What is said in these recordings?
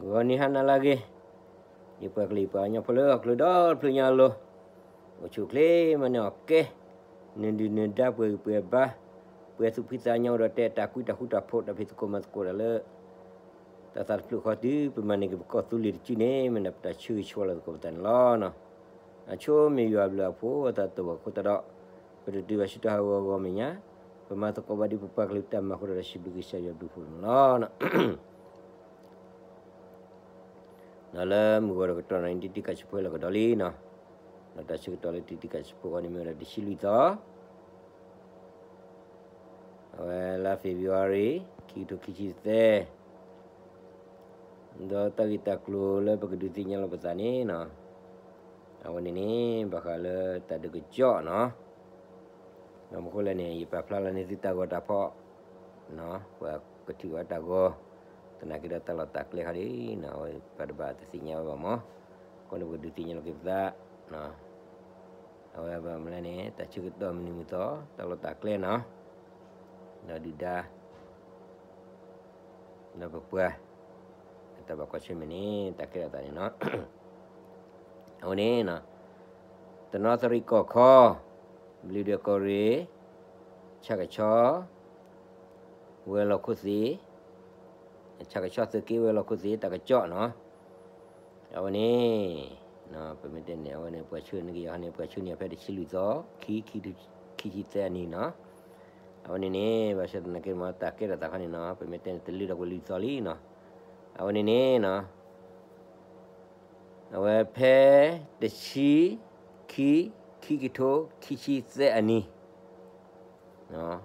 ဂီၤနံၤဟါနၤလၢအဂ့ၤ, ယပှၤကလုာ်ယပှၤကညီဖိလၢဟီၣ်ခိၣ်ဒီဖျၢၣ်ညါအလိၤ, အိၣ်ဆူၣ်အိၣ်ချ့မၤန့ၢ်အီၣ်ကဲ, နဒုၣ်နဒါပှဲၤဂံၢ်ပှဲၤဘါ, ပှဲၤသူၣ်ဖှံသးညီအိၣ်ဒီးတဲတၢ်ကွံတၢ်ဃူတၢ်ဖိး တၢ်ဖံးသကိးမၤသကိးတၢ်လၢ တၢ်သးတဖျၢၣ်ဃီတုၤ ပမၤန့ၢ်က့ၤပကီၢ်သူလ့ၤတစုန့ၣ် မ့ၢ်ဒၣ်ပတၢ်ဆၢဂ့ၤဆၢဝါလီၤသကိးပသးန့ၣ်လီၤ. အဆိမ့ၢ်ယွၤအဘျုးအဖှိၣ်အသးတအိၣ်ဘၣ်အဃိသတးဒီး ပတတုၤဘၣ်ဆူတၢ်ဟးဂီၤအဂီၢ်အမဲာ်ညါ, ပမၤသကိးဘၣ်ဒ်ပပှၤကလုာ်တၢ်မၤအဃိဒီး တၢ်စံးဘျုးကစၢ်ယွၤဘျုးဖှိၣ်န့ၣ်လီၤ. ဒီးလၢမုၢ်ဂီၤတကတီၢ်န့ၣ် တံၤတံၤကၣ်ဆံးဖိလၢကဒီးလံနီၤ, ဒီးတၢ်ဆၢကတီၢ်လၢတံၤတံၤကၣ်ဆံးဖိအဂီၢ်န့ၣ်မ့ၢ်ဝဲဒၣ်တဆံလွံၢ်သီ အဝဲလါ February ခံကထိခံဆံသၢ, ဒီးတၢ်ဂ့ၢ်တၢ်ကျိၤလၢပကဒုးသ့ၣ်ညါလီၤပသးန့ၣ်နီၤ, အဝဲန့ၣ်န့ၣ် ဘၣ်ဃးလၢတၢ်ဒုးကစီၣ်နီၤ, ဒီးမ့ၢ်ဃိလဲၣ်န့ၣ် ယပာ်ဖျါလီၤန့ၢ်သုတၢ်ဂီၤတၢ်ဖီၣ်, ပှၤကထံၣ်ဝဲတၢ်ဂီၤ, သနာ်က့ဒီးတၢ်လီၢ်တၢ်ကျဲခါဒ်နီၤ အဝဲပှၤတဘၣ်တသ့ၣ်ညါဝဲဘၣ်မး, အဃိန့ၣ်ပကဒုးသ့ၣ်ညါလီၤက့ၤပသး အဝဲဘၣ်မနုၤလဲၣ်န့ၣ် တၢ်ဆၢကတီၢ်မနုၤမုၢ်သီ တၢ်လီၢ်တၢ်ကျဲနီၤ, ဒီးဒုၣ်ဒါ ဒီးပပှၤ တၢ်ဘၣ်ကွၢ်ဆၢၣ်မဲာ်န့ၣ် တၢ်ကဲထီၣ်သးန့ၣ်နီၤ, အဝဲန့ၣ်နီၤ, တနီသရံၣ်ကီၢ်ခီ, ဘျံးဒွဲၣ်ကီၢ်ရ့ၣ်, ဆၣ်ကဆီ ဝဲၤလီၢ်ခိၣ်သ့ၣ်, ဆၣ်ကဆီသုးက့ဝဲၤလီၢ်ခိၣ်သ့ၣ် တၢ်ကစီၣ်နီၤ, အဝဲန့ၣ် ပမ့ၢ်တဲန့ၣ် အဝဲန့ၣ်ပှၤဆှၢန့ၢ်က့ၤယၤဟီန့ၣ် ပှၤဆှၢန့ၢ်ယၤဖဲတဆံလွံၢ်သီ ခံ ခံ ခံဆံသၢအနံၤနီၤ, အဝဲန့ၣ်န့ၣ် ဘၣ်ဆၣ်သနာ်က့မ့ၢ်တၢ်ကဲထီၣ်သးခီန့ၣ်နီၤ ပမ့ၢ်တဲန့ၣ် တလၢထီၣ်ကွံာ်လွံၢ်သီလံနီၤ, အဝဲန့ၣ်န့ၣ်နီၤ အဝဲဖဲတဆံ ခံ ခံကထိခံဆံသၢအနံၤ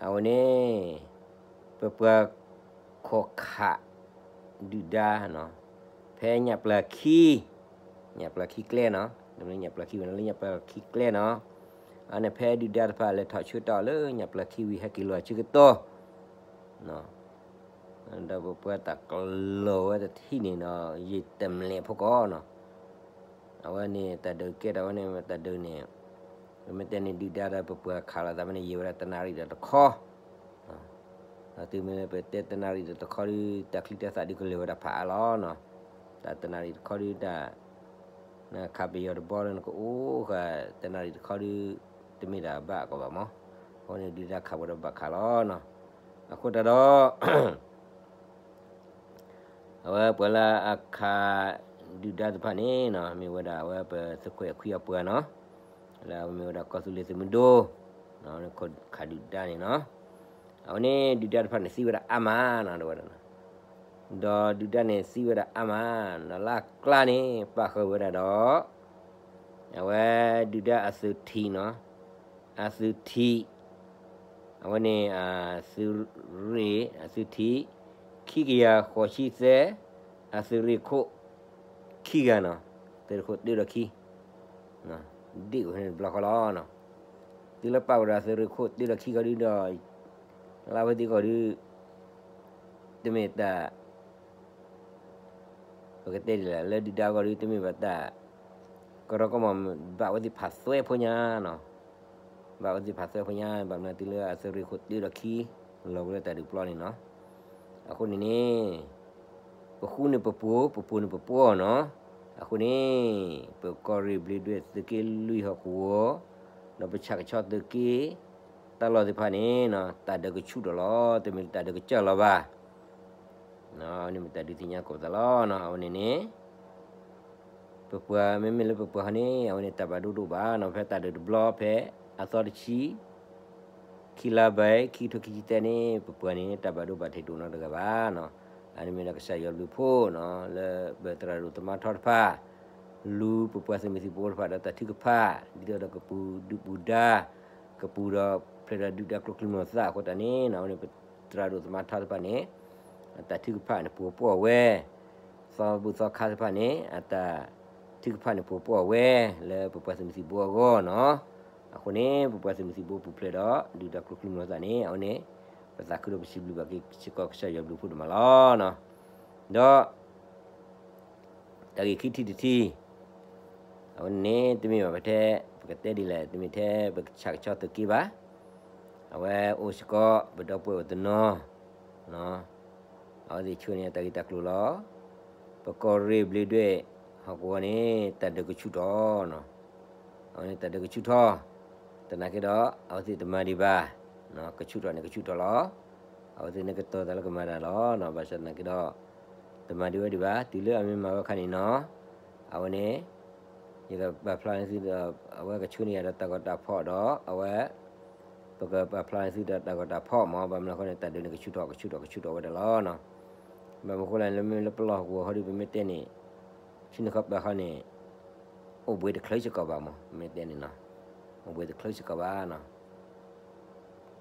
အဝဲန့ၣ် ပပှၤခီၣ်ခး ဒုၣ်ဒါ ဖဲညၣ်ပျၢၤခံ, ညၣ်ပျၢၤခံကျဲနီၤ, ညၣ်ပျၢၤခံဝံၤန့ၣ်လၢညၣ်ပျၢၤခံကျဲနီၤ, အန့ၣ်ဖဲဒုၣ်ဒါတဖၣ် လဲၤထီၣ်ဆၢကတီၢ်လၢညၣ်ပျၢၤခံဝံၤ ဟဲက့ၤလီၤဆၢကတီၢ် ဒီးပပှၤတၢ်ကလီၤဝဲတထံၣ်န့ၣ်ဒီး ယတမ့ၢ်ဖိကီးနီၤ, အဝဲန့ၣ်တၢ်ဒုးကဲထီၣ်ဝဲန့ၣ် တၢ်ဒုးန့ၣ် ပမ့ၢ်တဲန့ၣ်ဒုၣ်ဒါဒီးပပှၤခးလိာ်သးဖဲန့ၣ် ယံာ်ဝဲဒၣ်တနၣ်ရံၣ်ဒီးတခီ, ဒီးတုၤမ့ၢ်လၢပတဲတနၣ်ရံၣ်ဒီးတခီဒီး တၢ်ချံတၢ်သၣ်ဒုးကလဲၤဝဲဒၣ်ဖးအါလီၤနီၤ, တၢ်တနၣ်ရံၣ်တခီဒီးတၢ် နခးပယီၤတဘီလၢနကအိၣ်ဃာ်တနၣ်ရံၣ်တခီဒီး တမ့ၢ်တၢ်ဘၣ်ကီးဘၣ်မး, အဃိန့ၣ်ဒုၣ်ဒါခးဝဲဒီးဘၣ်ခးလီၤနီၤ, အဃိတၢ်ဒီး အဝဲပှၤလၢအခးဒုၣ်ဒါတဖၣ်န့ၣ်နီၤ မ့ၢ်ဝဲဒၣ်အဝဲပသုးခိၣ်အဲၣ်ခွံအပှၤနီၤ, လၢအဝဲမ့ၢ်ဝဲဒၣ်ကီၢ်သူလ့ၤသုးမုၢ်ဒိၣ် ခးဒုၣ်ဒါန့ၣ်နီၤ, အဝဲန့ၣ်ဒုၣ်ဒါတဖၣ်န့ၣ်သံဝဲဒၣ်အါမးနီၤ တဲဝဲဒၣ်နီၤ, ဒီးဒုၣ်ဒါန့ၣ်သံဝဲဒၣ်အါမးနီၤ လၢအကျါန့ၣ် ပာ်ဃုာ်ဝဲဒၣ်ဒီး အဝဲဒုၣ်ဒါအသုးထံးနီၤ, အသုးထံး, အဝဲန့ၣ် သုးရ့ၣ် အသုးထံး ခံကယၤဃိးဆံသၢ, အသုးရ့ၣ်ခိၣ် ခံဂၤနီၤ, သုးရ့ၣ်ခိၣ်တၢဒီးခံ, ဒ့ၣ်ဝဲန့ၣ်တဘျီဃီလီၤနီၤ, တုၤလၢပာ်ဝဲဒၣ်သုးရ့ၣ်ခိၣ်တၢဒီးခံဃီဒုဒီး လၢအဝဲသ့ၣ်ဃီဒု တမ့ၢ်တၢ် ပကတဲဒ်လဲၣ် လၢဒုၣ်ဒါအဂီၢ်ဒီး တမ့ၢ်ဘၣ်တၢ် ကရီကီမီၤ ဘၣ်ဝဲသ့ၣ်ဖးသွဲဖိညါနီၤ, ဘၣ်ဝဲသ့ၣ်ဖးသွဲဖိညါ ဘၣ်မနုၤတုၤလၢအသုးရ့ၣ်ခိၣ်တၢဒီးခံ လီၤဝဲလၢတၢ်ဒုးပျီန့ၣ်နီၤ, အဃိန့ၣ်န့ၣ် ပဃူန့ၢ်ပပှိၤ ပပှိၤန့ၢ်ပပှီၢ်နီၤ, အဃိန့ၣ် ပကီၢ်ရ့ၣ်ဘျံးဒွဲၣ်သုးက့လွံၢ်ဟီၣ်ကဝီၤ ဒီးပဆၣ်ကဆီသုးက့ တၢ်လီၢ်သ့ၣ်တဖၣ်န့ၣ် တၢ်ဒုးကဆူၣ်ထီၣ်လီၤ တမ့ၢ်တၢ်ဒုးကစၢ်လီၤဘၣ် အဝဲန့ၣ်မ့ၢ်တၢ်ဒုးသ့ၣ်ညါကိးပသးလီၤ. အဝဲန့ၣ်န့ၣ် ပပှၤမ့မ့ၢ်လၢပပှၤဟီန့ၣ် အဝဲန့ၣ်တၢ်ဘၣ်ဒိဒိၣ်ဘၣ်နီၤ ဖဲတၢ်ဒုးတဘျီဖဲအသီတဆံ ခံလါဘၢၣ် ခံကထိခံဆံသၢန့ၣ် ပပှၤန့ၣ် တၢ်ဘၣ်ဒိဘၣ်ထံးတအိၣ်နီတဂၤဘၣ်နီၤ. အန့ၣ်မ့ၢ်ဒၣ်ကစၢ်ယွၤဘျုးဖှိၣ်နီၤ လၢပသရၣ်ဒိၣ်သမါထီတဖၣ် လူၤပပှၤသုးမုၢ်သံၣ်ဘိတဖၣ်ဒီးတၢ်ထုကဖၣ် ဒ်သိးဒီးကပူၤဒုၣ်ပူၤဒါ ကပူၤဒီးဖျဲးဒီးဒုၣ်ဒါကျိချံမျိာ်သၣ်အဃိသတးန့ၣ်နီၤ အဝဲန့ၣ်ပသရၣ်ဒိၣ်သမါထီတဖၣ်န့ၣ် အတၢ်ထုကဖၣ်န့ၣ် ပှိၤပှီၢ်ဝဲ သီဘူၣ်သီခါတဖၣ်န့ၣ် အတၢ်ထုကဖၣ်န့ၣ် ပှိၤပှီၢ်ဝဲ လၢပပှၤသုးမုၢ်သံၣ်ဘိအဂီၢ်နီၤ. အဃိန့ၣ် ပပှၤသုးမုၢ်သံၣ်ဘိပူၤဖျဲးဒီး ဒုၣ်ဒါကျိချံမျိာ်သၣ်န့ၣ် အဝဲန့ၣ် ပသးခုဒီးပစံးဘျုးဘၣ်က့ၤစ့ၢ်ကီးကစၢ်ယွၤဘျုးဖှိၣ်ဒိၣ်မးလီၤ. ဒီး တၢ်ဂ့ၢ်ခံထံၣ်တထံၣ် အဝဲန့ၣ် တမ့ၢ်ဘၣ်ပထဲ ပကတဲဒ်လဲၣ် တမ့ၢ်ထဲပဆၣ်ကဆီသုးက့ဘၣ်. အဝဲအိၣ်စ့ၢ်ကီး ပဒီပုၢ်ဝဲၢ်အိၣ်တနီၤ အဝဲသ့ၣ်ဆှၢန့ၢ်တၢ်ဂ့ၢ်တၢ်ကျိၤလီၤ. ပကီၢ်ရ့ၣ်ဘျ့းဒွဲၣ် ဟီၣ်ကဝီၤန့ၣ် တၢ်ဒုးကဆူၣ်ထီၣ်နီၤ, အဝဲန့ၣ်တၢ်ဒုးကဆူၣ်ထီၣ်, သနာ်က့ဒီး အဝဲသ့ၣ်တမၤဒံးဘၣ်, ကဆူၣ်ထီၣ်န့ၣ်ကဆူၣ်ထီၣ်လီၤ. အဝဲသ့ၣ်န့ၣ်ကတီၤသးလၢကမၤတၢ်လီၤ. ဘၣ်ဆၣ်သနာ်က့ဒီး တမၤဒံးဝဲဒံးဘၣ်, တုၤလၢအမ့ၢ်မၤဝဲအခါန့ၣ်နီၤ, အဝဲန့ၣ် ယကပာ်ဖျါန့ၢ်သုဒီး အဝဲကဆှၢန့ၢ်ယၤဒီးတၢ်ဂီၤတၢ်ဖီၣ်ဒီး အဝဲ ပကပာ်ဖျါန့ၢ်သုဒီးတၢ်ဂီၤတၢ်ဖီၣ်မး, ဘၣ်မနုၤအဃိန့ၣ် တၢ်ဒုးန့ၣ်ကဆူၣ်ထီၣ် ကဆူၣ်ထီၣ် ကဆူၣ်ထီၣ်ဝဲဒၣ်လီၤ. ဘၣ်မနုၤအဃိလဲၣ် လၢမ့ၢ်လၢပလီၢ်ကဝီၤဃီဒီး ပမ့ၢ်တဲန့ၣ် ဆူနခီပၤဃီန့ၣ် အိၣ်ဘှံးတချုးစ့ၢ်ကီးဘၣ်မး, မ့ၢ်တဲန့ၣ်နီၤ, အိၣ်ဘှံးတချုးစ့ၢ်ကီးဘၣ်နီၤ.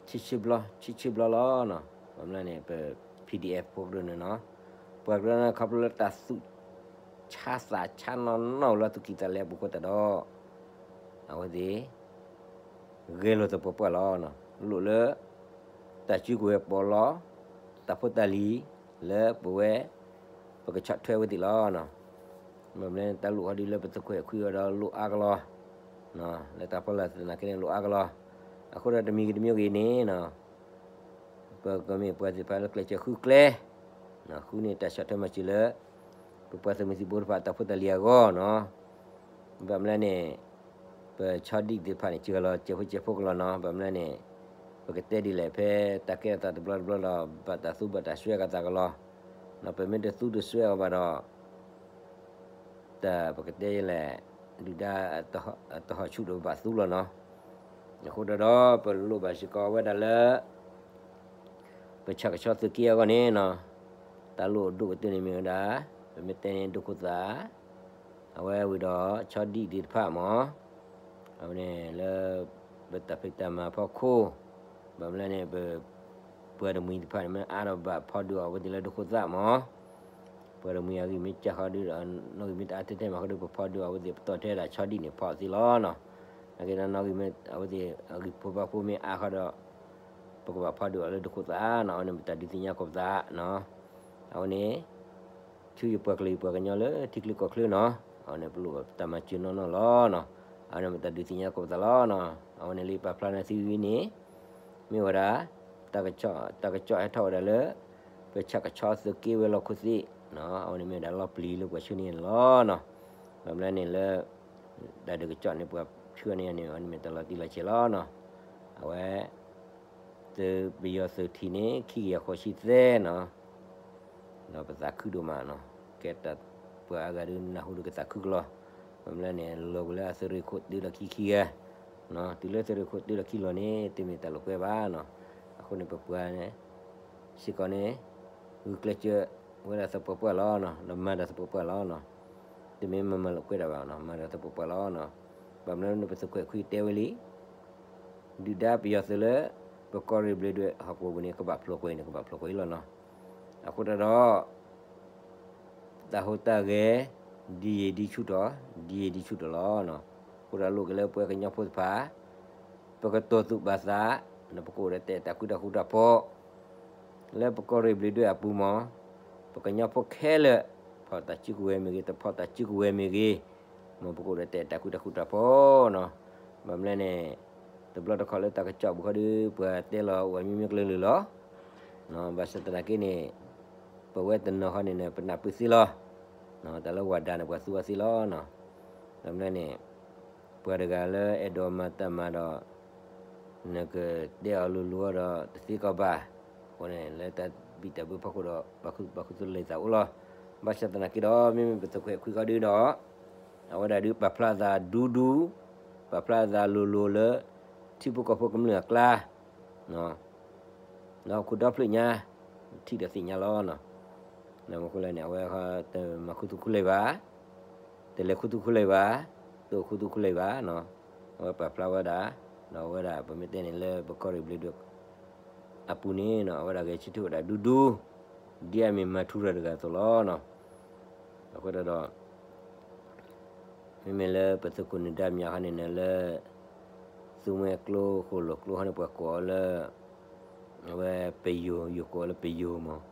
ဆံးဆံးဘျီ ဆံးဆံးဘျီလီၤနီၤ. ဘၣ်မနုၤန့ၣ် ပ PDF ဖိကရၢန့ၣ်နီၤ, ပှၤကရၢန့ၣ် ခီဖျိလၢတၢ်သူၣ်ဆါသးဆါနီၢ်နီၢ်လၢသူၣ်ကံၢ်သးလဲအပူၤဃိသတးဒီး အဝဲသ့ၣ် ဂဲၤလိာ်သပှၢ်ပှၢ်လီၤ. လိၣ်လၢ တၢ်စုကဝဲၤပီးလီၤ တၢ်ဖိတၢ်လံၤလၢပဝဲ ပကဆီၣ်ထွဲဝဲသ့ၣ်လီၤ. ဘၣ်မနုၤလဲၣ် တၢ်လိၣ်ဃီဒုးလၢပသုးခိၣ်အဲၣ်ခွံအီၤဒီးလိၣ်အါကလီၤ, လၢတၢ်ဖီလာ်သနာ်က့န့ၣ်လိၣ်အါကလီၤ. အဃိဒီးတမံၤဂ့ၤတမံၤဂ့ၤန့ၣ်နီၤ ပကမ့ၢ်ပှၤသ့ၣ်တဖၣ်လၢကျဲးစၢးဃုကျဲ, ဃုန့ၢ်တၢ်ဆီၣ်ထွဲမၤစၢၤလၢ ပပှၤသုးမုၢ်သံၣ်ဘိတဖၣ်တၢ်ဖိတၢ်လံၤအဂီၢ်နီၤ. ဘၣ်မနုၤလဲၣ်န့ၣ် ပဆီဒံၣ်သ့ၣ်တဖၣ်န့ၣ် စှၤလီၤစဲးဖိစဲးဖိကလီၤနီၤ. ဘၣ်မနုၤလဲၣ်န့ၣ် ပကတဲဒ်လဲၣ် ဖဲတၢ်ကဲထီၣ်သးတဘျီတဘျီဒီး ဘၣ်တၢ်သူဘၣ်တၢ်စွဲကသးကလီၤ. ပမ့ၢ်တသူတစွဲအီၤဘၣ်ဒီး တၢ်ပကတဲလဲၣ် ဒုၣ်ဒါ တဟီၣ်ဆူၣ်ဒီးဘၣ်သူလီၤနီၤ. အဃိဒီး ပလိၣ်ဘၣ်စ့ၢ်ကီးဝဲဒၣ်လၢ ပဆၣ်ကဆီသုးက့အဂီၢ်န့ၣ်နီၤ, တၢ်လိၣ်ဒိၣ်ကတၢၢ်န့ၣ်မ့ၢ်ဝဲဒၣ် ပမ့ၢ်တဲန့ၣ်ဒိခိၣ်သၣ်, အဝဲဝံၤဒီးဆီဒံၣ်သ့ၣ်တဖၣ်မး, အဝဲန့ၣ်လၢ ပတၢ်ဖံးတၢ်မၤဖီခိၣ်, ဘၣ်မနုၤလဲၣ်န့ၣ် ပ ပှၤတမှံၤတဖၣ်န့ၣ် မ့ၢ်အါဒီးဘၣ်ဖီဒုးအီၤဝဲသ့ၣ်လၢဒိခိၣ်သၣ်မး, ပှၤတမှံၤအဂံၢ်မ့ၢ်စှၤဃီဒုးဒီး နီၣ်ဂံၢ်မ့ၢ်တအါထဲထဲမးဃီဒီး ပဖီဒုးအီၤဝဲသ့ၣ် ပတီၢ်ထဲဒၣ်ဆီဒံၣ်န့ၣ်ဖီအီၤသ့လီၤနီၤ. နာ်က့ဒီးနီၣ်ဂံၢ်မ့ၢ် အဝဲသ့ၣ်အဂံၢ်ဖိဘၣ်ဖိမ့ၢ်အါဃီဒီး ပကဘၣ်ဖီဒုးအီၤလၢဒိခိၣ်သၣ်နီၤ. အဝဲန့ၣ်ပတၢ်ဒုးသ့ၣ်ညါကိးပသးနီၤ. အဝဲန့ၣ် ဆူယပှၤကလုာ်ယပှၤကညီလၢထံချၢကီၢ်ချၢနီၤ, အဝဲန့ၣ်ပလိၣ်ဘၣ်တၢ်မၤစၢၤနီၢ်နီၢ်လီၤနီၤ. အဝဲန့ၣ်ပတၢ်ဒုးသ့ၣ်ညါကိးပသးလီၤနီၤ. အဝဲန့ၣ်လၢယပာ်ဖျါန့ၢ်သုဝံၤန့ၣ် မ့ၢ်ဝဲဒၣ် တၢ်ကစီၣ်ဟဲထီၣ်ဝဲဒၣ်လၢ ပဆၣ်ကဆီသုးက့ဝဲၤလီၢ်ခိၣ်သ့ၣ်နီၤ, အဝဲန့ၣ်မ့ၢ်ဝဲဒၣ်လီၢ်ပျံၤလၢပှၤဆှၢန့ၢ်န့ၣ်လီၤနီၤ. ဘၣ်မနုၤလဲၣ်န့ၣ်လၢ တၢ်ဒုးကစီၣ်န့ၣ် ပှၤဆှၢန့ၢ်န့ၣ် အဝဲန့ၣ်မ့ၢ်တၢ်လီၤတံၢ်လီၤဆဲးလီၤနီၤ. အဝဲ သုးပယီၤသုးထံးန့ၣ် ခံကယၤဃိးဆံသၢနီၤ, ဒီးပသးခုဒိၣ်မးနီၤ, ကဲတၢ်ပှၤအါဂၤဒုးနၢ်ဟူဒီးကသးခုကလီၤ. ဘၣ်မနုၤလဲၣ်န့ၣ် လီၤကလၢအသုးရ့ၣ်ခိၣ်တုၤဒီးခံခံဂၤ, တုၤလၢသုးရ့ၣ်ခိၣ်တုၤဒီးခံလီၤန့ၣ် တမ့ၢ်တၢ်လိာ်ကွဲဘၣ်နီၤ. အဃိန့ၣ်ပပှၤန့ၣ် စ့ၢ်ကီးန့ၣ် ဂုာ်ကျဲးစၢးဝဲဒၣ်သပှၢ်ပှၢ်လီၤနီၤ, ဒီးမၤတၢ်သပှၢ်ပှၢ်လီၤနီၤ. တမ့ၢ်မၤမၤလိာ်ကွဲတၢ်ဘၣ်နီၤ, မၤတၢ်သပှၢ်ပှၢ်လီၤနီၤ. ဘၣ်မနုၤန့ၣ် ပသုးခိၣ်အဲၣ်ခွံတဲဝဲလံ ဒုၣ်ဒါပယီၤသုးလၢ ပကီၢ်ရ့ၣ်ဘျ့းဒွဲၣ်ဟီၣ်ကဝီၤပူၤန့ၣ် ကဘၣ်ဖျိးကွံာ်န့ၣ် ကဘၣ်ဖျိးကွံာ်လီၤနီၤ. အဃိတၢ်ဒီး တၢ်ဟူးတၢ်ဂဲၤ ဒ်ယံာ်ဒ်ဆူၣ်ထီၣ် ဒ်ယံာ်ဒ်ဆူၣ်ထီၣ်လီၤနီၤ. အဃိတၢ်လိၣ်က့ၤလၢပှၤကညီဖိတဖၣ် ပကတီၢ်သူၣ်ပာ်သး ဒီးပကအိၣ်ဒီးတၢ်အဲၣ်တၢ်ကွံတၢ်ဃူတၢ်ဖိး လၢပကီၢ်ရ့ၣ်ဘျ့းဒွဲၣ်အပူၤမး ပကညီဖိခဲလၢာ် ဖီၣ်တၢ်စုကဝဲၤမ့ၢ်ဂ့ၤ တဖီၣ်တၢ်စုကဝဲၤမ့ၢ်ဂ့ၤ မ်ပကအိၣ်ဒီးတၢ်အဲၣ်တၢ်ကွံတၢ်ဃူတၢ်ဖိးနီၤ. ဘၣ်မနုၤလဲၣ်န့ၣ် တဘျီတခီၣ်လၢတၢ်ကစီၣ်ပူၤဃီဒီး ပှၤတဲလီၤအိၣ်အမံၤမံၤကလုာ်လုာ်လီၤ. ဘၣ်ဆၣ်သနာ်က့န့ၣ် ပဝဲတနီၤဃီန့ၣ်န့ၣ် ပနၢ်ပၢၢ်သ့လီၤ. တၢ်လၢဝၤဒၣ်န့ၣ် ပှၤသူအီၤသ့လီၤနီၤ. ဘၣ်မနုၤလဲၣ်န့ၣ် ပှၤတဂၤလၢအဲၣ်ဒိးမၤတၢ်မၤဒီး နကတဲအီၤလိၤလိၤအီၤဒီးတသ့ကီးဘၣ်. အဃိန့ၣ် လၢတၢ်ဘံၣ်တၢ်ဘၢဖီခိၣ်ဒီး ပာ်ခူသူၣ်ပာ်ခူသူၣ်လံာ်သးအိၣ်လီၤ. ဘၣ်ဆၣ်သနာ်က့ဒီး မ့မ့ၢ်ပသုးခိၣ်အဲၣ်ခွံဃီဒုဒီး အဝဲဒၣ်ဒုးပာ်ဖျါအသးဒူဒူ, ပာ်ဖျါအသးလိၤလိၤလၢ ထံဖိကီၢ်ဖိကမျၢၢ်အကျါ ဒီးဟီၣ်ခိၣ်ဒီဖျၢၣ်ညါ ထံၣ်ဒီးသ့ၣ်ညါလီၤ. မ့ၢ်အဃိလဲၣ်န့ၣ် အဝဲတမၤခူသူၣ်ခူလံာ်ဘၣ်, တလဲၤခူသူၣ်ခူလံာ်ဘၣ်, တအိၣ်ခူသူၣ်ခူလံာ်ဘၣ်, အဝဲပာ်ဖျါဝဲဒၣ်, ဒီးအဝဲဒၣ်ပမ့ၢ်တဲန့ၣ်လၢပကီၢ်ရ့ၣ်ဘျ့းဒွဲၣ်အပူၤန့ၣ် အဝဲဒၣ်ဂဲၤဆၢထၢၣ်ဝဲဒၣ်ဒူဒူ, ဒ်အမ့ၢ်မၤထူရၤတဂၤအသိးလီၤ. အဃိသတးဒီး မ့မ့ၢ်လၢပသုးခိၣ်နၢၤဒါမၠးခီန့ၣ်န့ၣ်လၢ သူမှဲကျိဃိၣ်လီၢ်ကျိဟီန့ၣ် ပှၤကိးအီၤလၢ အဝဲပယိၤ, ယိၤကိးအီၤလၢပယိၤမး,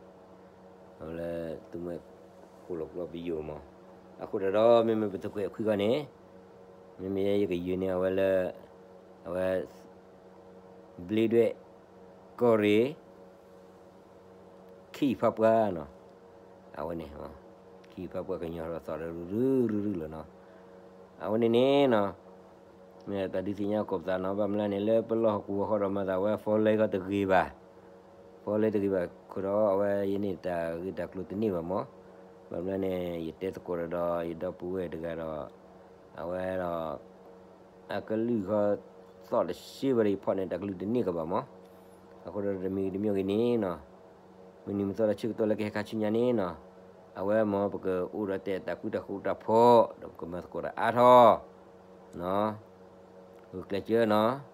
အဝဲလၢသူမှဲဃိၣ်လီၢ်ကျိပယိၤမး. အဃိသတးဒီး မ့မ့ၢ်ပသုးခိၣ်အဲၣ်ခွံဃီန့ၣ် မ့မ့ၢ်ယဲယကယုာ်န့ၢ်အဝဲလၢ အဝဲ ဘျ့းဒွဲၣ် ကီၢ်ရ့ၣ် ခံဖးပှၢ်နီၤ, အဝဲန့ၣ် ခံဖးပှၢ်ကညီထီၣ်သီၣ်ဒီးရုၢ်ရုၢ်ရုၢ်ရုၢ်လီၤနီၤ, အဝဲန့ၣ်န့ၣ်နီၤ မ့ၢ်တၢ်ဒုးသ့ၣ်ညါကိးပသးနီၤ, ဘၣ်မနုၤလဲၣ်န့ၣ် လၢပလီၢ်ဟီၣ်ကဝီၤဃီဒီးမၤသးဝဲ ဖီလဲဃီတဂ့ၤဘၣ်, ဖီလဲတဂ့ၤဘၣ်, အဃိဒီးအဝဲယဲန့ၣ်တၢ်ဂ့ၢ်တၢ်ကျိၤတန့ၢ်ဘၣ်မး, ဘၣ်မနုၤလဲၣ်န့ၣ် ယတဲသကိးဒီးယဒီပုၢ်ဝဲၢ်တဂၤဒီး အဝဲဒီး အကလုၢ်ဃီသီၣ်တစ့ဘၣ်ဒီး ယဖီၣ်န့ၣ်တၢ်ကလုၢ်တန့ၢ်ကဘၣ်မး, အဃိဒီးတမံၤတမံၤဂ့ၤန့ၣ်နီၤ မုၢ်နံၤမုၢ်သီဒီးဆၢကတီၢ်လၢကဟဲခါဆူညါန့ၣ်နီၤ, အဝဲမ့ၢ်ပကအိၣ်ဒီးတဲတၢ်ကူတၢ်ဃူတၢ်ဖိး ဒီးပကမၤသကိးတၢ်အါထီၣ် ဂုာ်ကျဲးစၢးနီၤ,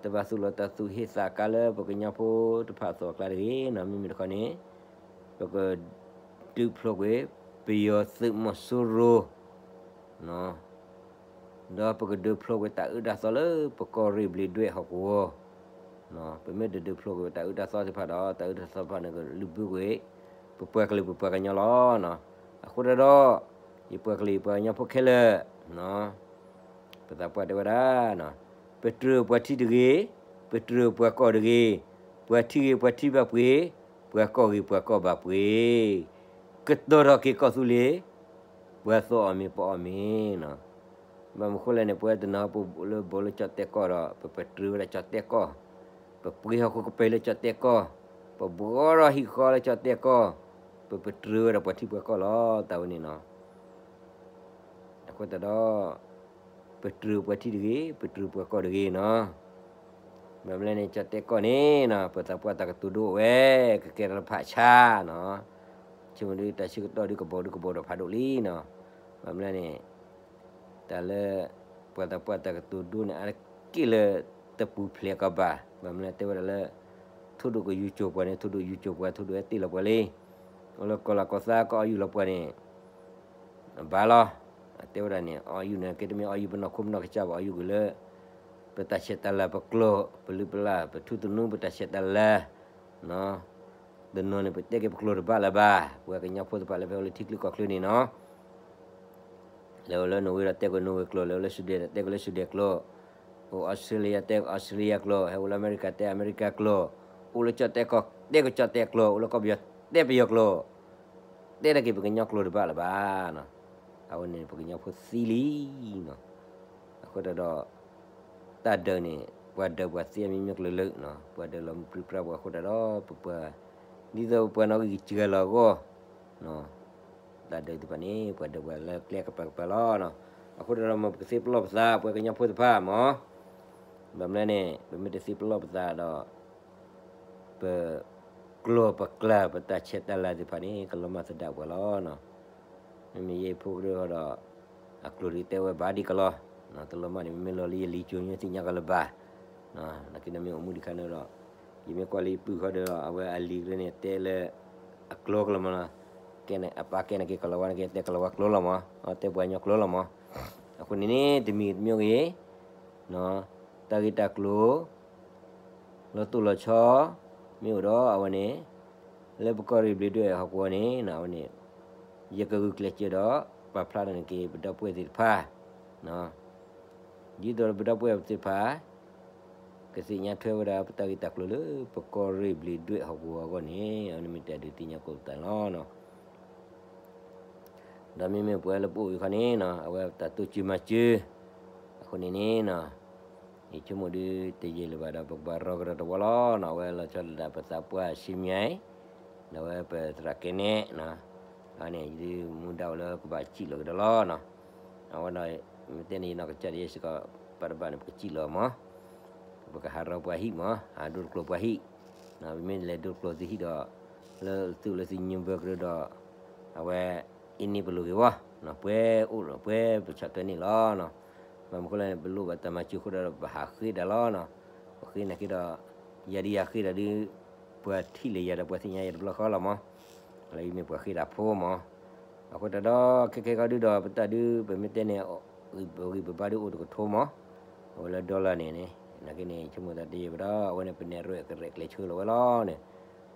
တဘၣ်သူၣ်လီၤတၢ်သူၣ်ဟ့သးကါလၢပကညီဖိတဖၣ်အသိးအကျါတဂ့ၤနီၤ, မ့မ့ၢ်တခီန့ၣ် ပကဒုးဖျိးကွံာ် ပယီၤသုးမီၤစိရိၤ ဒီးပကဒုးဖျိးကွံာ်တၢ်အၢတၢ်သီလၢပကီၢ်ရ့ၣ်ဘျံးဒွဲၣ်ဟီၣ်ကဝီၤ, ပမ့ၢ်တဒုးဖျိးကွံာ်တၢ်အၢတၢ်သီသ့ၣ်တဖၣ်ဒီး တၢ်အၢတၢ်သီတဖၣ်န့ၣ်ကလုၢ်ဘုကွံာ် ပပှၤကလုာ်ပပှၤကညီလီၤ. အဃိဒီး ယပှၤကလုာ်ယပှၤကညီဖိခဲလၢာ် ပသးပှၢ်တဲဝဲဒၣ်, ပတြၢၤပှၤထံတဂ့ၤ, ပတြၢၤပှၤကီၢ်တဂ့ၤ, ပှၤထံဂ့ၤပှၤထံဘၣ်ပှ့ၤ, ပှၤကီၢ်ဂ့ၤပှၤကီၢ်ဘၣ်ပှ့ၤ, ကတီၤထီၣ်က့ၤကီၢ်သူလ့ၤ, ပှၤသီအီၣ်မ့ၤပအီၣ်မ့ၤနီၤ. ဘၣ်မနုၤဃိလဲၣ်န့ၣ် ပဝဲတနီၤပလၢဘီလၢကၠီၣ်တဲၣ်ကီၢ်ဒီး ပပတြၢၤဝဲဒၣ်ကၠီၣ်တဲၣ်ကီၢ်, ပပှ့ၤဟီၣ်ခိၣ်ကပၤလၢကၠီၣ်တဲၣ်ကီၢ်, ပဘှီထီၣ်ဟံၣ်ဃီလၢကၠီၣ်တဲၣ်ကီၢ်, ပပတြၢၤဝဲဒၣ်ပှၤထံပှၤကီၢ်လီၤ တၢ်ဝဲန့ၣ်နီၤ. အဃိသတးဒီး ပတြၢၤပှၤထံတဂ့ၤ, ပတြၢၤပှၤကီၢ်တဂ့ၤနီၤ. ဘၣ်မနုၤလဲၣ်န့ၣ် ကၠီၣ်တဲၣ်ကီၢ်န့ၣ်နီၤ ပသးပှၢ်တၢ်ကတိၤဒိအိၣ်ဝဲ ကကဲထီၣ်လၢဖးဆါနီၤ. ဆိကမိၣ်ဒုးတၢ်ဆၢကတီၢ်ဒုးကဘီဒုးကဘီဒီးဖးဒိၣ်လံနီၤ. ဘၣ်မနုၤလဲၣ်န့ၣ် တၢ်လၢ ပှၤသးပှၢ်တၢ်ကတိၤဒိန့ၣ် အါတက့ၢ်လၢတပူၤဖျဲးကီးဘၣ်. ဘၣ်မနုၤလဲၣ်တဲဝဲဒၣ်လၢ ထိၣ်ဒိၣ်ကယူၤကၠိၤပှၤန့ၣ် ထိၣ်ဒိၣ်ယူၤကၠိၤပှၤ ထိၣ်ဒိၣ်ဟဲတ့ၢ်လီၤပှၤလံ. အိၣ်လၢကီၢ်လၤကီၢ်သးကအီၣ်ယူၢ်လီၤပှၤန့ၣ် ဘၣ်လီၤ. တဲဝဲဒၣ်န့ၣ် အီၣ်ယူၢ်န့ၣ် ကဲတမ့ၢ်အီၣ်ယူၢ်ပနီၢ်ခိပနီၢ်ကစၢ်ဘၣ် အီၣ်ယူၢ်ကွံာ်လၢ ပတၢ်ဆဲးတၢ်လၤပကျိာ် ပလုၢ်ပလၢ် ပထူသနူပတၢ်ဆဲးတၢ်လၤ တနီၤန့ၣ် ပတဲက့ၤပကျိာ်တဘၣ်လၢၤဘၣ်. ပှၤကညီဖိသ့ၣ်တဖၣ်လၢဖဲအိၣ်လၢထံချၢကီၢ်ချၢန့ၣ်နီၤ လဲၤအိၣ်လၢနိၣ်ဝ့ဒီးတဲက့ၤနိၣ်ဝ့ကျိာ်, လဲၤအိၣ်လၢစူဒဲၣ်ဒီးတဲက့ၤလၢစူဒဲၣ်ကျိာ်, အိၣ်အီစထြ့လယါတဲက့ၤအီစထြ့လယါကျိာ်, ဟဲအိၣ်လၢအမဲရကၤတဲအမဲရကၤကျိာ်, အိၣ်လၢကၠီၣ်တဲၣ်ကီၢ်တဲက့ၤကၠီၣ်တဲၣ်ကျိာ်, အိၣ်လၢကီၢ်ပယီၤတဲပယီၤကျိာ်, တဲတၢ်က့ၤပကညီကျိာ်တဘၣ်လၢၤဘၣ်နီၤ. အဝဲန့ၣ်ပကညီဖိသံလံနီၤ. အဃိသတးဒီး တၢ်ဒုးန့ၣ် ပှၤဒုးပှၤသံအမံၤမံၤကလုာ်လၢာ်နီၤ, ပှၤဒုးလီၤမုၢ်ပြံပြါပှၤအဃိသတးဒီး ပပှၤ ဒ်သိးပပှၤနီၣ်ဂံၢ်ကစှၤလီၤအဂီၢ် တၢ်ဒုးသ့ၣ်တဖၣ်န့ၣ် ပှၤဒုးပှၤလၢကျဲကပၤကပၤလီၤနီၤ. အဃိသတးဒီး မ်ပကသ့ပလီၢ်ပသး ပှၤကညီဖိသ့ၣ်တဖၣ်မး, ဘၣ်မနုၤလဲၣ်န့ၣ် ပမ့ၢ်တသ့ပလီၢ်ပသးဒီး ပကျိာ်ပကျဲ ပတၢ်ဆဲးတၢ်လၤသ့ၣ်တဖၣ်န့ၣ် ကလီၤမၢ်သဒၣ်ပှၤလီၤနီၤ. မ့မ့ၢ်ယဲဖိကရၢဒီး အကျိာ်ဒုးတဲဝဲဘၣ်ဒံးကလီၤ, တလီၤမၢ်န့ၣ် မ့မ့ၢ်လီၤလၢယလံၤကၠိညါသ့ၣ်ညါကလၢၤဘၣ်, နာ်က့နမ့ၢ်အိၣ်မူဒံးခါန့ၣ်ဒီး ယမ့ၢ်ကွၢ်လၢယပုၢ်ဃီဒီး အဝဲအလံၤကရၢန့ၣ် တဲလၢ အကျိာ်ကလီၤမၢ်နီၤ, ကဲန့ၣ် အပၢ်ကဲန့ၣ်က့ၤကလီၤဝါန့ၣ်က့ၤ တဲကလီၤဝါကျိာ်လီၤမး, တဲပှၤကညီကျိာ်လီၤမး. အဃိန့ၣ်န့ၣ် တမံၤတမံၤဂ့ၤ တၢ်ဂ့ၢ်တၢ်ကျိၤ လီၤတိၢ်လီၤဆီ မ့ၢ်အိၣ်ဒီးအဝဲန့ၣ် လၢပကီၢ်ရ့ၣ်ဘျံးဒွဲၣ်ဟီၣ်ကဝီၤန့ၣ် အဝဲန့ၣ် ယကဂုာ်ကျဲးစၢးဒီး ပာ်ဖျါထီၣ်န့ၢ်က့ၤ ပဒီပုၢ်ဝဲၢ်သ့ၣ်တဖၣ် ဒ်သိးပဒီပုၢ်ဝဲၢ်သ့ၣ်တဖၣ် ကသ့ၣ်ညါထွဲဝဲဒၣ်ပတၢ်ဂ့ၢ်တၢ်ကျိၤလၢ ပကီၢ်ရ့ၣ်ဘျံးဒွဲၣ်ဟီၣ်ကဝီၤအဂီၢ်န့ၣ် အဝဲန့ၣ်မ့ၢ်တၢ်ဒုးသ့ၣ်ညါကိးပသးန့ၣ်လီၤ. ဒီးမ့မ့ၢ်ပဝဲလၢပအိၣ်ဝဲခီန့ၣ်နီၤ အဝဲတၢ်တိစၢၤမၤစၢၤ အဃိန့ၣ်န့ၣ်နီၤ ယဆိကမိၣ်ဒုးတယံာ်လၢၤဘၣ်ဒီး ပကဘၣ်ရီကဒီးတဝီလီၤနီၤ. အဝဲလီၤဆီဒၣ်တၢ်ပသးပှၢ်ဆံမံၤ ဒီးအဝဲပသရၣ်ကဲနဲၣ်နီၤ အဝဲန့ၣ် ယဒုးမူဒါအိၣ်လၢကဘၣ်စံၣ်လီၤကဒီးလီၤနီၤ. အဝဲဒီး မ့ၢ်တဲန့ၣ် ယနီၢ်ကစၢ်ဒၣ်ယဲစ့ၢ်ကီး ပာ်တဘၣ်န့ၣ် ပကစံၣ်လီၤမး ပကဟးရီပှၤဟံၣ်မး ဟးဒိတကျိၤပှၤဟံၣ်, ပမ့ၢ်လဲၤဒိတကျိၤသုဟံၣ်ဒီး လၢသုးလၢသုညူဘၢကရၢဒီး အဝဲ အ့န့ၣ်ပလိၣ်ဂ့ၤဝဲ, ပှဲၤအိၣ်ဒီးပှဲၤပဆီၣ်ထွဲန့ၣ်လီၤနီၤ. ဘၣ်မနုၤဃိလဲၣ်န့ၣ် ပလိၣ်ဘၣ်တၢ်မၤစၢၤအဃိဒီး ပဟးဃ့ဒၣ်လီၤနီၤ. ပဃ့န့ၣ်က့ၤဒီး ယၤဒ်ယၤဃ့ဒီးဒုး ပှၤထံၣ်လၢယၤဒီးပှၤသ့ၣ်ညါယၤတဘျီဃီလီၤမး, လၢယမ့ၢ်ပှၤဃ့တၢ်ဖိမး. အဃိတၢ်ဒီး ခဲခဲကီၢ်ဒုးဒီး ပတၢ်ဒုး ပမ့ၢ်တဲန့ၣ် ပဂံၢ်ပဘါဒုးအိၣ်တကထိမး, အဝဲလၢ dollar န့ၣ်န့ၣ် နာ်က့န့ၣ် ဆိကမိၣ်သးတယံာ်ဘၣ်ဒီး အဝဲန့ၣ် ပနဲၣ်ရွဲၣ်ကရဲၣ်ကျဲၤဆၢလီၤဝဲလီၤန့ၣ်,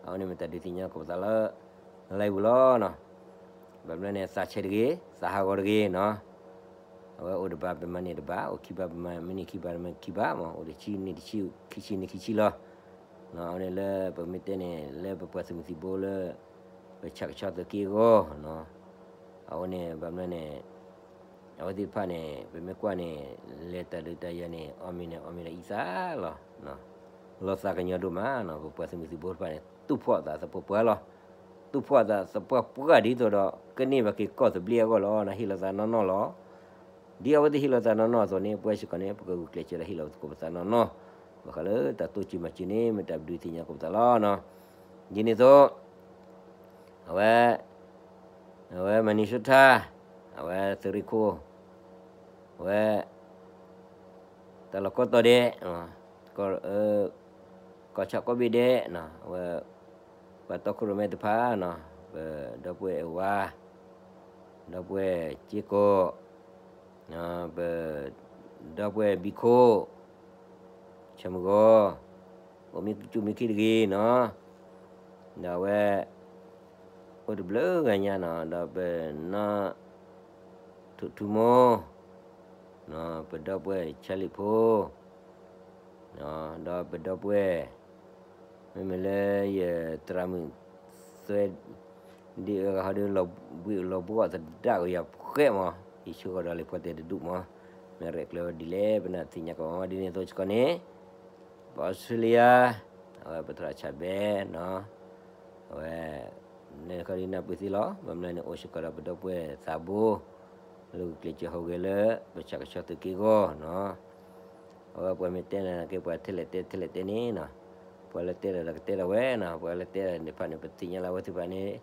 အဝဲန့ၣ်မ့ၢ်တၢ်ဒုးသ့ၣ်ညါကိးပသးလၢ လၢပူၤလီၤနီၤ. ဘၣ်မနုၤလဲၣ်န့ၣ် သးဆဲးတဂ့ၤ သးဟးဂီၤတဂ့ၤနီၤ. အဝဲအိၣ်တဘၣ်ပမၤန့ၢ်တဘၣ်, အိၣ်ခံဘၣ်ပမၤန့ၢ်ခံဘၣ် မၤခံဘၣ်မး, အိၣ်တဆံန့ၢ်တဆံ, ခံဆံန့ၢ်ခံဆံလီၤ. အဝဲန့ၣ်လၢပမ့ၢ်တဲန့ၣ် လၢပပှၤသုးမုၢ်သံၣ်ဘိလၢ ပဆၣ်ကဆီသုးက့အဂီၢ်, အဝဲန့ၣ် ဘၣ်မနုၤန့ၣ် အဝဲသ့ၣ်တဖၣ်န့ၣ် ပမ့ၢ်ကွၢ်န့ၣ် လဲၤတၢ်ဒုးတၢ်ယၤန့ၣ် အီၣ်မ့ၤန့ၣ် အီၣ်မ့ၤဒီးအံသၣ်လီၤ. လီၤသးကညီၤဒိၣ်မးနီၤ, ပပှၤသုးမုၢ်သံၣ်ဘိတဖၣ်န့ၣ် သူၣ်ဖှီၣ်အသးသပှၢ်ပှၢ်လီၤ. သူၣ်ဖှီၣ်အသးသပှၢ်ပှၢ်ဒ်သိးဒီး ကန့ၢ်ဘၣ်က့ၤကီၢ်သဘျ့အဂီၢ်လီၤနီၤ, ဟ့ၣ်လီၤသးနီၢ်နီၢ်လီၤ. ဒ်အဝဲသ့ၣ်ဟ့ၣ်လီၤသးနီၢ်နီၢ်အသိးန့ၣ် ပဝဲစ့ၢ်ကီးန့ၣ် ပကဂုာ်ကျဲးစၢးဒီးဟ့ၣ်လီၤသကိးပသးနီၢ်နီၢ်, ဘၣ်ဃးလၢတၢ်တိစၢၤမၤစၢၤန့ၣ် မ့ၢ်တၢ်ဘျုးသ့ၣ်ညါကိးပသးလီၤနီၤ. ဒ်န့ၣ်အသိး အဝဲ အဝဲ Minnesota အဝဲသုးရ့ၣ်ခိၣ် အဝဲ တၢ်လီၢ်ကီၢ်တီၤဒဲး ကီၢ်ဆၣ်ကီၢ်ဘ့ၣ်ဒဲးနီၤ, အဝဲ ပှၤတီခိၣ်ရိၣ်မဲတဖၣ်နီၤ, ပဒီပုၢ်ဝဲၢ်အဲၣ်ဝါ, ဒီပုၢ်ဝဲၢ်စ့ကိး, ပ ဒီပုၢ်ဝဲၢ်ဘံခိၣ်, ဆၣ်မုၢ်ဂီၤ, အိၣ်မ့ၢ်ကစူၢ်မ့ၢ်ခ့တဂ့ၤနီၤ, ဒီးအဝဲ အိၣ်တဘျုးဂၤညါနီၤ, ဒီးပနီၢ် ထိၣ်ထူမိၢ်, ပဒီပုၢ်ဝဲၢ်ဆါလံာ်ဖိ, ဒီးပဒီပုၢ်ဝဲၢ် မ့မ့ၢ်လၢယသရၣ်မုၣ်သွဲ ဒ်အဂၤဟီဒီး လီၤဘှံးလီၤဘှီၣ်သဒၣ်ကယၤဖှဲးမး, ယဆှၢဃီၤဒီးလံာ်ဖီတဲတဒူၣ်မး, မ့ၢ်ရဲၣ်ကျဲၤဝဲဒ်လဲၣ် ပနၢ်သ့ၣ်ညါကီးမး, ဒ်န့ၣ်အသိးစ့ၢ်ကီးန့ၣ် ပအီစထြ့လယါ, အဝဲပသရၣ်ဆၣ်ဘဲနီၤ, အဝဲ နဲခီဒ်နၢ်ပၢၢ်သ့လီၤ, ဘၣ်မနုၤန့ၣ် အိၣ်စ့ၢ်ကီးဒီးပဒီပုၢ်ဝဲၢ်သးဘိ လၢဂုာ်ကျဲးစၢးဟူးဂဲၤလၢ ပဆၣ်ကဆီသုးက့အဂီၢ်နီၤ, အဝဲပှၤမ့ၢ်တဲနၤက့ၤ ပှၤထဲလဲၣ်တဲထဲလဲၣ်တဲန့ၣ်နီၤ, ပှၤလၢတဲဒၣ်ဒီးကတဲဒၣ်ဝဲနီၤ, ပှၤလၢတဲဒၣ်န့ၣ်တဖၣ်န့ၣ် ပသ့ၣ်ညါလၢအဝဲသ့ၣ်တဖၣ်န့ၣ်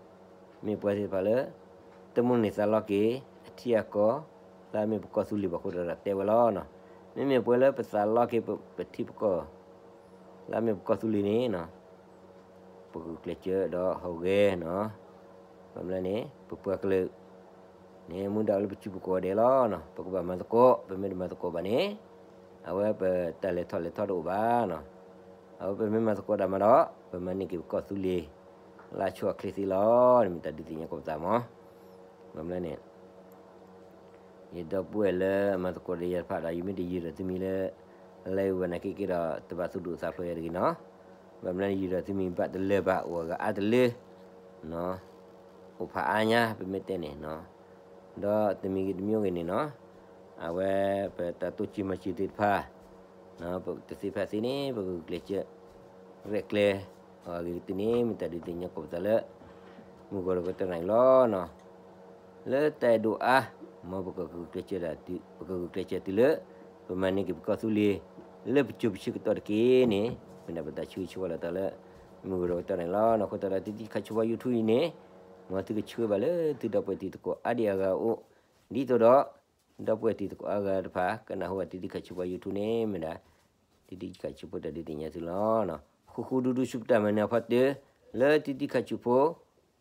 မ့ၢ်ပှၤသ့ၣ်တဖၣ်လၢ တမုၢ်န့ၢ်သးလီက့ၤ အထံအကီၢ် လၢအမ့ၢ်ပကီၢ်သူလ့ၤဘၣ်အဃိဒီးတဲဝဲလီၤနီၤ, မ့မ့ၢ်ပှၤလၢပသးလီက့ၤပထံပကီၢ် လၢအမ့ၢ်ပကီၢ်သူလ့ၤန့ၣ်နီၤ, ပကဂုာ်ကျဲးစၢးဒီးဟူးဂဲၤနီၤ, ဘၣ်မနုၤန့ၣ် ပပှၤကလုာ် န့ၣ်မူဒါလၢပစုပူၤကိးဂၤဒဲးလီၤနီၤ, ပကဘၣ်မၤသကိး ပမ့ၢ်တမၤသကိးဘၣ်န့ၣ် အဝဲပတၢ်လဲၤထီၣ်လဲၤထီတအိၣ်ဘၣ်နီၤ, အဝဲပမ့ၢ်မၤသကိးတၢ်မးဒီး ပမၤန့ၢ်က့ၤပကီၢ်သူလ့ၤ လၢအဆိအချ့သ့လီၤ, မ့ၢ်တၢ်ဒုးသ့ၣ်ညါကိးပသးမး, ဘၣ်မနုၤန့ၣ် ယဒီပုၢ်ဝဲၢ်လၢအမၤသကိးဒီးယၤတဖၣ်ဒီး ယမ့ၢ်တယုၢ်ဒီးသုမံၤလၢ လၢအဝဲနာ်က့က့ၤဒီး တဘၣ်သူၣ်ဒိၣ်သးဖျိးယၤတဂ့ၤနီၤ, ဘၣ်မနုၤယုၢ်ဒီးသုမံၤဘၣ်တလၢာ်ဘၣ် အိၣ်အဂၤအါတလၢ အိၣ်ဖးအါညါ ပမ့ၢ်တဲန့ၣ်နီၤ, ဒီးတမံၤဂ့ၤတမံၤဂ့ၤန့ၣ်နီၤ, အဝဲပတၢ်တိစၢၤမၤစၢၤသ့ၣ်တဖၣ် ပတသ့ဖဲသ့န့ၣ် ပကဂုာ်ကျဲးစၢး ရဲၣ်ကျဲၤ အဂ့ၤကတၢၢ်န့ၣ် မ့ၢ်တၢ်ဒုးသ့ၣ်ညါကိးပသးလၢ မုၢ်ဂီၤဒီးကတၢၢ်န့ၣ်လီၤနီၤ, လၢတၢ်အဲၣ်ဒိးအါ မ်ပကဂုာ်ကျဲးစၢးတၢ်တုၤ ပကဂုာ်ကျဲးစၢးတုၤလၢ ပမၤန့ၢ်က့ၤပကီၢ်သူလ့ၤ လၢပစိၤပဆၢကတီၢ်တက့ၢ်န့ၣ် မ့ၢ်ဒၣ်ပတၢ်ဆၢဂ့ၤဆၢဝါလီၤတၢ်လၢ မုၢ်ဂီၤဒီးကတၢၢ်န့ၣ်လီၤနီၤ, အဃိသတးဒီးတံၤသကိး YouTube အံၤန့ၣ် မ်သုကဆှၢဘၣ်လၢသုဒီပုၢ်ဝဲၢ်တံၤသကိးအါဒံအါဂၤအအိၣ်, ဒ်သိးဒီး ဒီပုၢ်ဝဲၢ်တံၤသကိးအါဂၤတဖၣ် ကနၢ်ဟူဘၣ်တံၤသကိး YouTube န့ၣ် မ့ၢ်ဒၣ် တံၤသကိး YouTube တၢ်ဒုးသ့ၣ်ညါသုလီၤနီၤ, ဃူဃူဒူဒူဆူပတၢ်မၤနၢၤအဖီတၢၢ် လၢတံၤသကိး YouTube ကီၢ်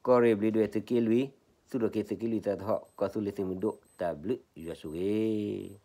ရ့ၣ်ဘျ့းဒွဲၣ်သုးက့လွံၢ် သူၣ်ထီၣ်က့ၤသုးက့လွံၢ်သးသဟီၣ် ကီၢ်သူလ့ၤသုးမုၢ်ဒိၣ် တၢ်ဘျုးယွၤဆိၣ်ဂ့ၤ